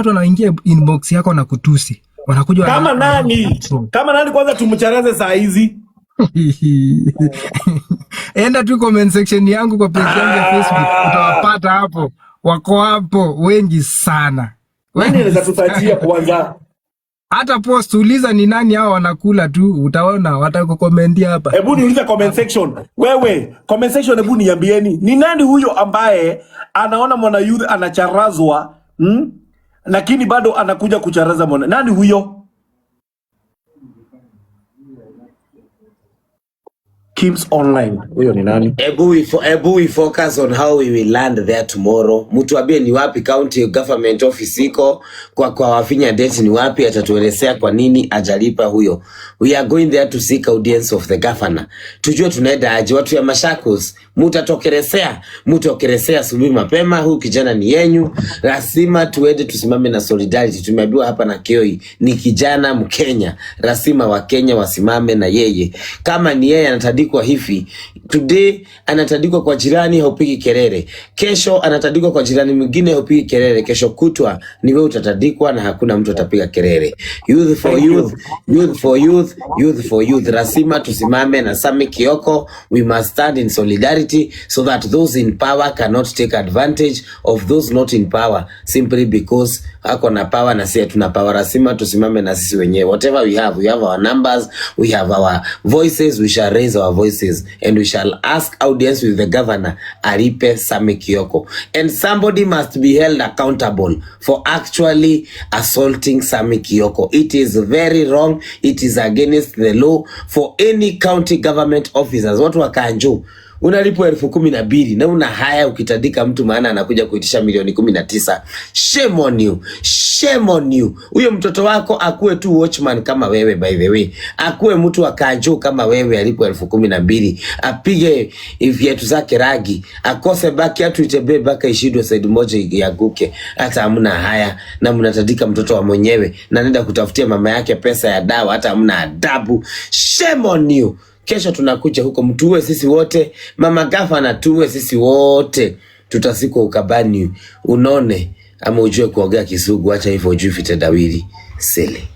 Watu wanaingia inbox yako na kutusi, wanakuja Kama nani? Kama nani kwanza tumcharaze saa hizi? Enda tu comment section yangu kwa page yangu ya Facebook, utawapata hapo, wako hapo wengi sana. Nani anaweza tutajia kwanza? Hata post uliza ni nani hao wanakula tu, utaona watakukomentia hapa. Hebu niulize comment section. Wewe, comment section, hebu niambieni ni nani huyo ambaye anaona mwana youth anacharazwa, Lakini bado anakuja kucharaza mwana. Nani huyo? Kims Online. Huyo ni nani? Ebu we focus on how we will land there tomorrow. Mtuambie ni wapi county government office iko kwa Wavinya Ndeti ni wapi, atatuelezea kwa nini ajalipa huyo. We are going there to seek audience of the governor. Tujue tunaenda aje. Watu ya Machakos, mutatokelezea, mutaokelezea asubuhi mapema, huyu kijana ni yenyu. Lazima tuende tusimame na solidarity. Tumeambiwa hapa na Kioi ni kijana Mkenya, lazima Wakenya wasimame na yeye. Kama ni yeye anatandikwa hivi today, anatandikwa kwa jirani, haupigi kelele. Kesho anatandikwa kwa jirani mwingine, haupigi kelele. Kesho kutwa ni wewe utatandikwa na hakuna mtu atapiga kelele. Youth for Thank you. youth, youth for youth, youth for youth. Lazima tusimame na Sami Kioko. We must stand in solidarity so that those in power cannot take advantage of those not in power simply because ako na power na sisi hatuna power. Lazima tusimame na sisi wenyewe. Whatever we have, we have our numbers, we have our voices, we shall raise our voices and we shall ask audience with the governor alipe Sami Kioko, and somebody must be held accountable for actually assaulting Sami Kioko. It is very wrong, it is against the law for any county government officers. Watu wa Kanjo unalipwa 12,000 na una haya ukitandika mtu maana anakuja kuitisha milioni 19. Shame on you. Shame on you. Huyo mtoto wako akuwe tu watchman kama wewe, by the way, akuwe mtu wa Kanjo kama wewe, alipwe 12,000, apige viatu zake ragi, akose baki hatu itembee mpaka ishindwe side moja ianguke. Hata hamna haya na mnatandika mtoto wa mwenyewe na nenda kutafutia mama yake pesa ya dawa, hata hamna adabu. Shame on you. Kesho tunakuja huko, mtuue sisi wote, mama gavana tuue sisi wote, tutasikwa ukabani, unone ama ujue kuongea Kisugu. Acha hivyo, ujue vitendawili sele.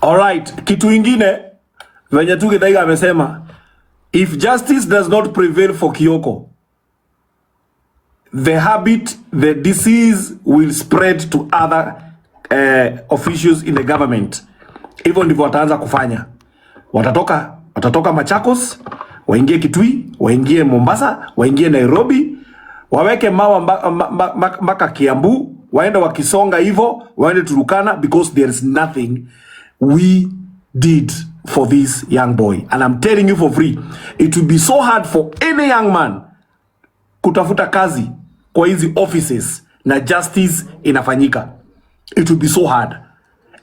Alright, kitu ingine venye tu Githaiga amesema, if justice does not prevail for Kioko, the habit, the disease will spread to other officials in the government. Hivyo ndivyo wataanza kufanya. Watatoka Machakos, waingie Kitui, waingie Mombasa, waingie Nairobi, waweke mawa mpaka Kiambu, waende wakisonga hivyo, waende Turukana, because there is nothing we did for this young boy. And I'm telling you for free, it will be so hard for any young man kutafuta kazi kwa hizi offices na justice inafanyika. It will be so hard.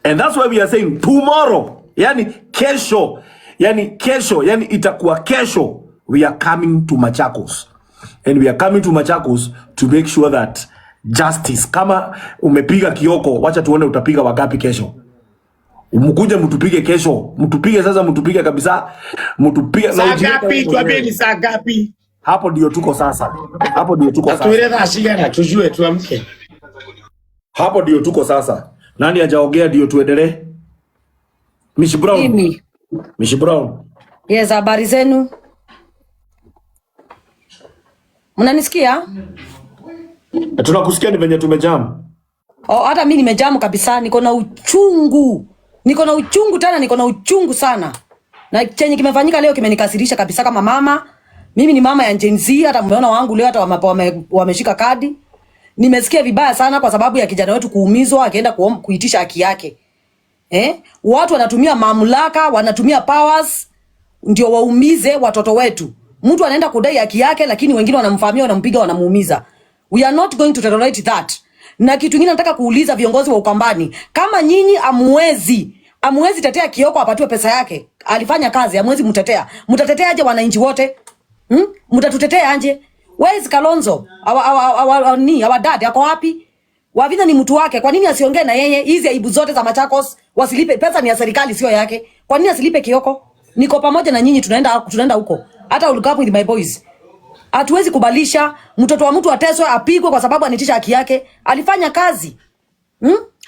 And that's why we are saying tomorrow, yani kesho, yani kesho, yani itakuwa kesho, we are coming to Machakos. And we are coming to Machakos to make sure that justice, kama umepiga Kioko, wacha tuone utapiga wagapi kesho. Mkuje mtupige kesho, mtupige sasa, mtupige kabisa, mtupige na Saa ujiweke ngapi? wewe Tuambie mwenyewe. ni saa ngapi? Hapo ndio tuko sasa, hapo ndio tuko sasa, Atuile saa cigana tujue tuamke. hapo ndio tuko sasa. Nani hajaongea ndio tuendelee? Miss Brown, Mimi. Miss Brown. Yes, habari zenu? Mnanisikia? Tunakusikia ni venye tumejam. Oh, hata mi nimejamu kabisa, niko na uchungu. Niko na uchungu tena, niko na uchungu sana. Na chenye kimefanyika leo kimenikasirisha kabisa kama mama. Mimi ni mama ya Gen Z, hata mmeona wangu leo hata wameshika kadi. Nimesikia vibaya sana kwa sababu ya kijana wetu kuumizwa akienda kuitisha haki yake. Watu wanatumia mamlaka, wanatumia powers ndio waumize watoto wetu. Mtu anaenda kudai haki yake, lakini wengine wanamfahamia, wanampiga, wanamuumiza. We are not going to tolerate that. Na kitu kingine nataka kuuliza viongozi wa Ukambani, kama nyinyi amuwezi tetea Kioko apatiwe pesa yake, alifanya kazi, amuwezi mtetea, mtatetea aje wananchi wote? Mtatutetea aje? Where is Kalonzo? Our dad ako wapi? Wavinya ni mtu wake, kwa nini asiongee na yeye? Hizi aibu zote za Machakos wasilipe, pesa ni ya serikali sio yake. Kwa nini asilipe Kioko? Niko pamoja na nyinyi, tunaenda huko. Hata will go with my boys. Hatuwezi kubalisha mtoto wa mtu ateswe, apigwe kwa sababu anitisha haki yake. Alifanya kazi.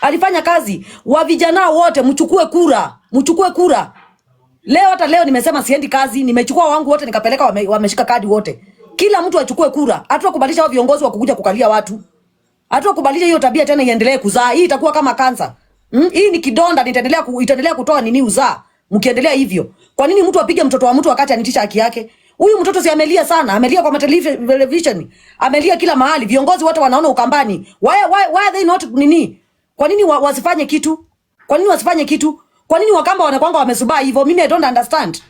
Alifanya kazi. Wa vijana wote mchukue kura, mchukue kura. Leo, hata leo nimesema siendi kazi, nimechukua wangu wote nikapeleka, wameshika kadi wote. Kila mtu achukue kura. Hatutakubalisha hao viongozi wa kukuja kukalia watu. Hatutakubalisha hiyo tabia tena iendelee kuzaa. Hii itakuwa kama kansa. Hii ni kidonda, itaendelea kutoa nini uzaa. Mkiendelea hivyo. Kwa nini mtu apige mtoto wa mtu wakati anitisha haki yake? Huyu mtoto si amelia sana, amelia kwa television, amelia kila mahali. Viongozi wote wanaona Ukambani. Why are they not nini? Kwa nini wasifanye kitu? Kwa nini wasifanye kitu? Kwa nini Wakamba wanakwanga wamesubaa hivyo? Mimi I don't understand.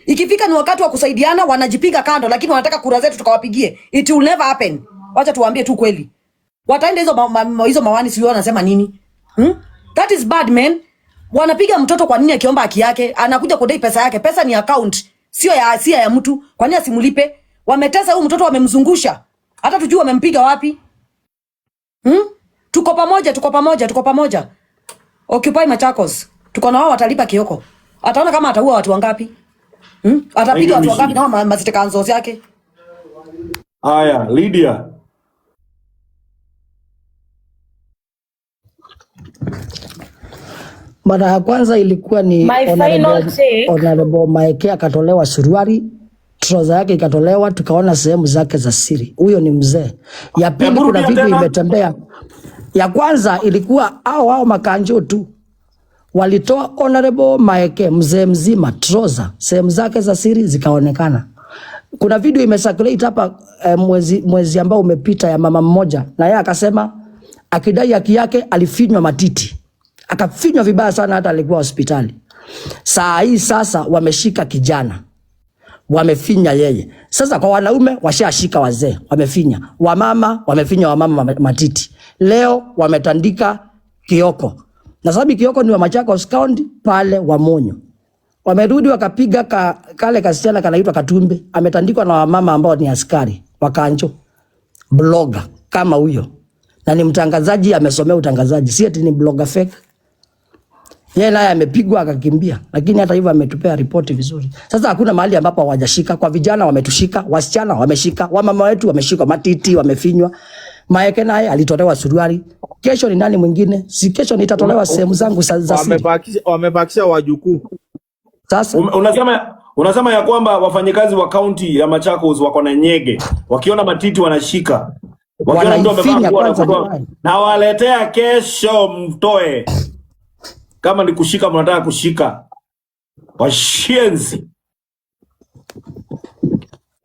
Ikifika ni wakati wa kusaidiana wanajipiga kando, lakini wanataka kura zetu tukawapigie. It will never happen. Wacha tuwaambie tu kweli. Wataenda hizo mawani, sio wanasema nini? That is bad, man. Wanapiga mtoto kwa nini akiomba haki yake? Anakuja kudai pesa yake. Pesa ni account, sio ya sio ya mtu. Kwa nini asimlipe? Wametesa huyu mtoto, wamemzungusha. Hata tujue wamempiga wapi. Tuko pamoja, tuko pamoja, tuko pamoja. Occupy Machakos. Tuko na wao, watalipa Kioko. Ataona kama ataua watu wangapi? Thank Atapiga you, watu wangapi Mishi. na mazite yake? Haya, Lydia. Mara ya kwanza ilikuwa ni My final take. Honorable Maeke akatolewa suruali, trouser yake ikatolewa, tukaona sehemu zake za siri. Huyo ni mzee. Ya pili, Hebu kuna rudia video tena. imetembea. Ya kwanza ilikuwa hao makanjo tu walitoa Honorable Maeke, mzee mzima, trouser, sehemu zake za siri zikaonekana. Kuna video imecirculate hapa mwezi ambao umepita ya mama mmoja, na yeye akasema akidai haki yake alifinywa matiti, akafinywa vibaya sana, hata alikuwa hospitali. Saa hii sasa wameshika kijana, wamefinya yeye. Sasa kwa wanaume washashika wazee, wamefinya wamama, wamefinya wamama matiti. Leo wametandika Kioko, na sababu Kioko ni wa Machakos County pale Wamonyo, wamerudi wakapiga kale kasichana kanaitwa Katumbe, ametandikwa na wamama ambao ni askari wakanjo, blogger kama huyo, na ni mtangazaji, amesomea utangazaji, si ati ni blogger fake. Yeye naye amepigwa akakimbia, lakini hata hivyo ametupea ripoti vizuri. Sasa hakuna mahali ambapo hawajashika. Kwa vijana wametushika, wasichana wameshika, wamama wetu wameshikwa matiti, wamefinywa. Maeke naye alitolewa suruali. Kesho ni nani mwingine? Si kesho nitatolewa sehemu zangu za siri. Wamebakisha wajukuu. Sasa Unasema ya kwamba wafanyikazi wa kaunti ya Machakos wako na nyege, wakiona matiti wanashika, wakiona mtu amevaa wanaifinya nguo kwanza wanakutoa, jamani. nawaletea kesho mtoe. Kama ni kushika, mnataka kushika washenzi tu,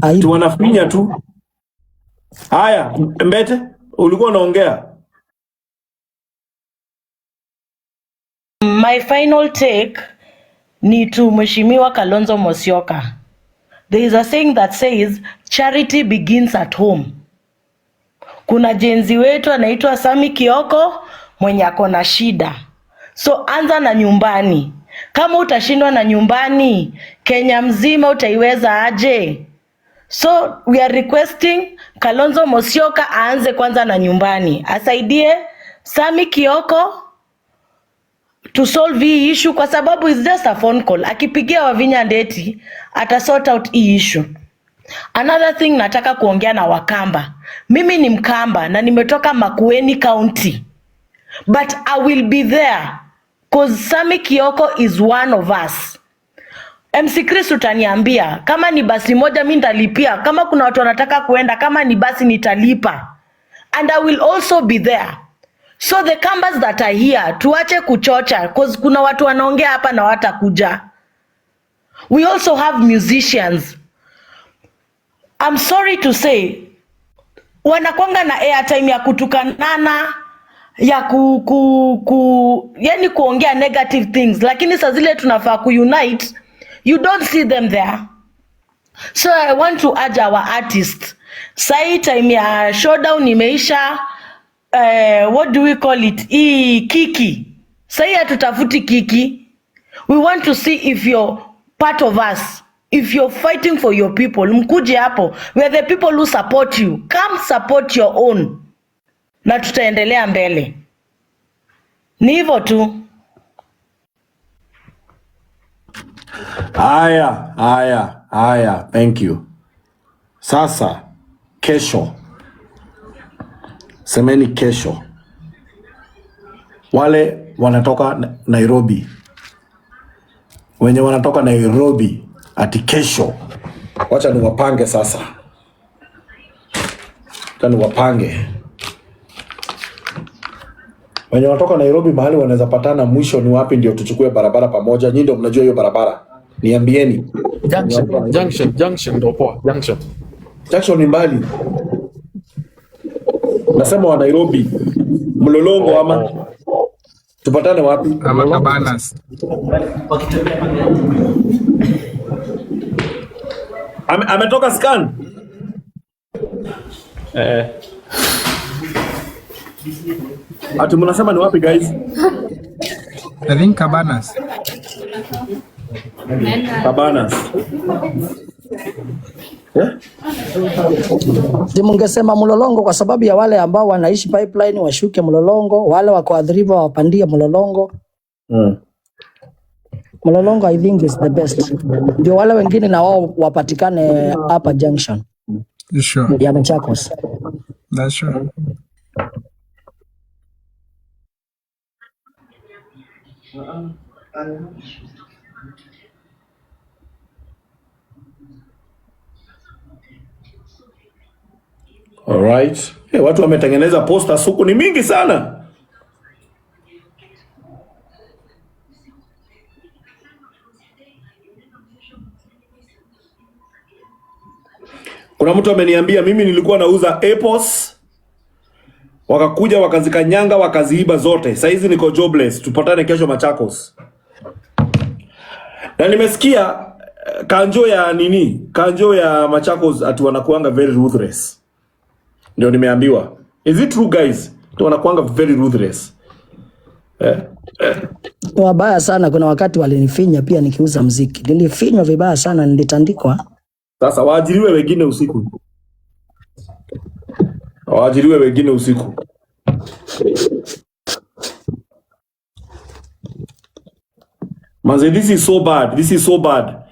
Aibu. wanafinya tu. Haya, Mbete, ulikuwa unaongea. My final take ni to Mheshimiwa Kalonzo Musyoka. There is a saying that says charity begins at home. Kuna Gen Z wetu anaitwa Sami Kioko mwenye ako na shida. So anza na nyumbani. Kama utashindwa na nyumbani, Kenya mzima utaiweza aje? So we are requesting Kalonzo Musyoka aanze kwanza na nyumbani, asaidie Sami Kioko to solve hii issue, kwa sababu it's just a phone call. Akipigia Wavinya Ndeti ata sort out hii issue. Another thing, nataka kuongea na Wakamba. Mimi ni Mkamba na nimetoka Makueni County, but I will be there cause Sami Kioko is one of us. MC Chris, utaniambia kama ni basi moja mi nitalipia. Kama kuna watu wanataka kuenda, kama ni basi nitalipa, and I will also be there. So the Kambas that are here, tuache kuchocha cause kuna watu wanaongea hapa na watakuja. We also have musicians. I'm sorry to say, wanakwanga na airtime ya kutukanana, ya ku, ku, ku yani kuongea negative things, lakini saa zile tunafaa kuunite, you don't see them there. So I want to urge our artists, sahi time ya showdown imeisha. What do we call it, hii kiki, sahi hatutafuti kiki. We want to see if you're part of us, if you're fighting for your people. Mkuje hapo. We are the people who support you. Come support your own na tutaendelea mbele. Ni hivyo tu. Haya, haya, haya, thank you. Sasa kesho, semeni kesho, wale wanatoka Nairobi, wenye wanatoka Nairobi ati kesho, wacha niwapange sasa, wacha niwapange wenye wanatoka Nairobi, mahali wanaweza patana mwisho ni wapi, ndio tuchukue barabara pamoja. Nyinyi ndio mnajua hiyo barabara, niambieni. Junction, junction, junction ndo poa, junction. Junction ni mbali, nasema wa Nairobi, Mlolongo Oh, ama oh. tupatane wapi? Ama Mlolongo. Cabanas. Ametoka scan. Eh, Ati mnasema ni wapi guys? I think Cabanas. Cabanas. Yeah? Si mungesema Mlolongo kwa sababu ya wale ambao wanaishi Pipeline washuke Mlolongo, wale wako Athi River wapandie Mlolongo. Mlolongo I think is the best, ndio wale wengine na wao wapatikane hapa junction Sure. ya Machakos. That's sure. Alright. Hey, watu wametengeneza posta suku ni mingi sana. Kuna mtu ameniambia mimi nilikuwa nauza apples, wakakuja wakazikanyanga wakaziiba zote. Saizi niko jobless. Tupatane kesho Machakos. Na nimesikia kanjo ya nini? Kanjo ya Machakos ati wanakuanga very ruthless. Ndio nimeambiwa. Is it true guys? Ndio wanakuanga very ruthless. Eh? Wabaya sana. Kuna wakati walinifinya pia nikiuza mziki, nilifinywa vibaya sana, nilitandikwa. Sasa waajiriwe wengine usiku. Waajiriwe wengine usiku. Manze, this is so bad. This is so bad.